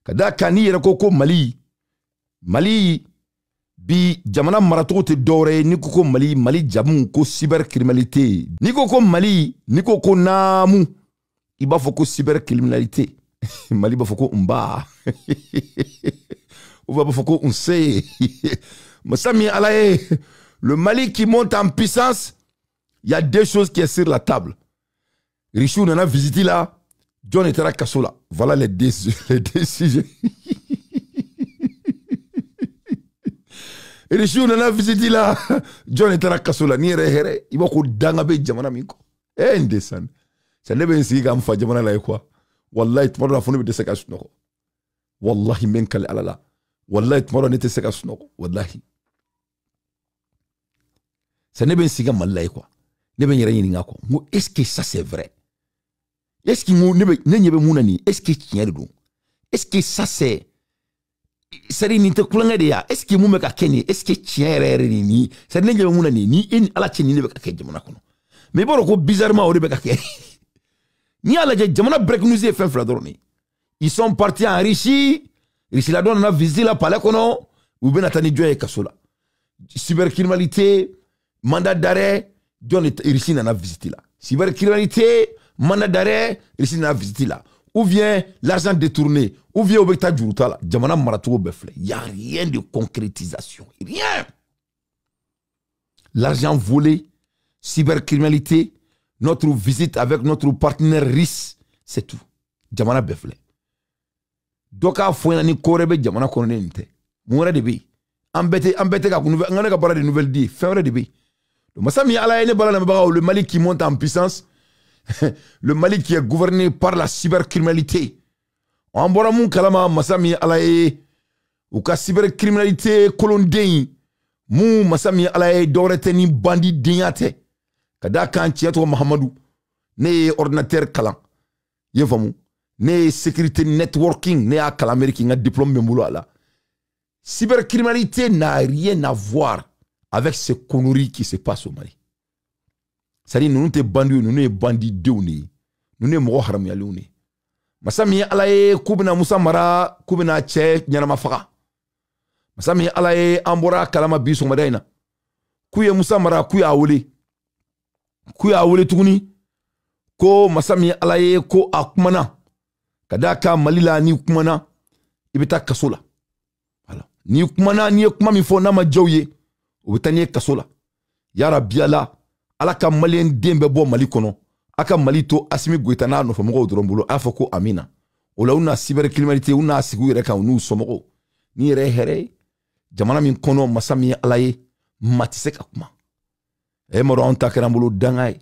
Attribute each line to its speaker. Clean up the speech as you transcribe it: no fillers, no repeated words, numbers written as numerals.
Speaker 1: Ka d'a kan n'i yɛrɛ ko ko Mali, Mali bi jamana maracogo tɛ dɔwɛrɛ ye. N'i ko ko Mali, Mali jamu ko cybercriminalité. N'i ko ko Mali, n'i ko ko naamu, i b'a fɔ ko cybercriminalité. Mali b'a fɔ ko nba, ou b'a fɔ ko nse. Masa min Ala ye, le Mali qui monte en puissance, il y a deux choses qui est sur la table. Richou nana visite la, John taara kaso la. Voilà les deux sujets. Richou nana visite la, John taara kaso la. Ni yɛrɛ hɛrɛ, i b'a ko danga bɛ jamana min kɔ. Eh, n descend. Ça ne bɛ n sigi ka n fa jamana la ye quoi. Wallahi tuma dɔ la fo ne bɛ dɛsɛ ka sunɔgɔ. Wallahi n bɛ n kali Ala la. Wallahi tuma dɔ ne tɛ se ka sunɔgɔ. Wallahi. Ça ne bɛ n sigi ka Mali la ye quoi. Ne bɛ n yɛrɛ ɲininka quoi. N ko est-ce que ça c'est vrai? Est-ce que ne bɛ ne ɲɛ bɛ mun na nin? Est-ce que tiɲɛ de don? Est-ce que ça c'est, c'est-à-dire nin tɛ kulonkɛ de ye wa? Est-ce que mun bɛ ka kɛ nin ye? Est-ce que tiɲɛ yɛrɛ yɛrɛ de nin? C'est-à-dire ne ɲɛ bɛ mun na nin? Ni e ni Ala cɛ nin de bɛ ka kɛ jamana kɔnɔ. Mais i b'a dɔn ko bizarrement o de bɛ ka kɛ. N'i y'a lajɛ jamana break news ye fɛn fila dɔrɔn de ye. Ils sont partis en Russie. Russie la dɔ nana visite la palais kɔnɔ. U bɛna taa ni jɔn ye kaso la. Cybercriminalité, mandat d'arrêt, jɔn de Russie nana visite la. Cybercriminalité, mandat d'arrêt, Russie nana visite la. Ou bien l'argent détourné, ou bien u bɛ taa juru ta la. Jamana maracogo bɛɛ filɛ. Il y a rien de concrétisation. Rien. L'argent volé, cybercriminalité, notre visite avec notre partenaire russe, c'est tout. Jamana bɛɛ filɛ. Dɔ k'a fɔ ɲɛna ni ko wɛrɛ bɛ jamana kɔnɔ ne nin tɛ. Mun wɛrɛ de bɛ yen? An bɛɛ tɛ ka nouvelle, n ka ne ka baara de nouvelle di, fɛn wɛrɛ de bɛ yen. Donc, masa min ye Ala ye ne bala lamɛnbagaw, le Mali qui monte en puissance, le Mali qui est gouverné par la cybercriminalité. An bɔra mun kalama, masa min ye Ala ye, u ka cybercriminalité kolonden mun, masa min ye Ala ye, dɔwɛrɛ tɛ ni bandidenya tɛ. Ka d'a kan tiɲɛ tɔgɔ Mahamadu, ne ye ordinateur kalan, i ye faamu, ne ye sécurité networking, ne y'a kalan Amérique, n ka diplôme bɛ n bolo a la. Cybercriminalité n'a rien à voir avec ces conneries qui se passent au Mali. C'est-à-dire ninnu tɛ bandits ye, ninnu ye bandidenw de ye, ninnu ye mɔgɔ haramuyalenw de ye. Masa min ye Ala ye, k'u bɛna Musa mara, k'u bɛna cɛ ɲɛnama faga. Masa min ye Ala ye, an bɔra a kalama bi sɔgɔmada in na k'u ye Musa mara, k'u y'a wele, k'u y'a wele tuguni ko masa min ye Ala ye, ko a kumana. Ka d'a kan Mali la, n'i kumana i bɛ taa kaso la. Voilà. N'i kumana, n'i ye kuma min fɔ n'a ma diya u ye, u bɛ taa n'i ye kaso la. Yarabi Ala, Ala ka maliyɛn den bɛɛ bɔ Mali kɔnɔ, a ka Mali to Asimi Goyita n'a nɔfɛmɔgɔw dɔrɔn bolo. A y'a fɔ ko amina. O la u na cybercriminalité, u n'a sigi u yɛrɛ kan, u n'u somɔgɔw. Ni yɛrɛ ye hɛrɛ ye jamana min kɔnɔ, masa min ye Ala ye, maa tɛ se ka kuma. E ma dɔn anw ta kɛra an bolo danga ye.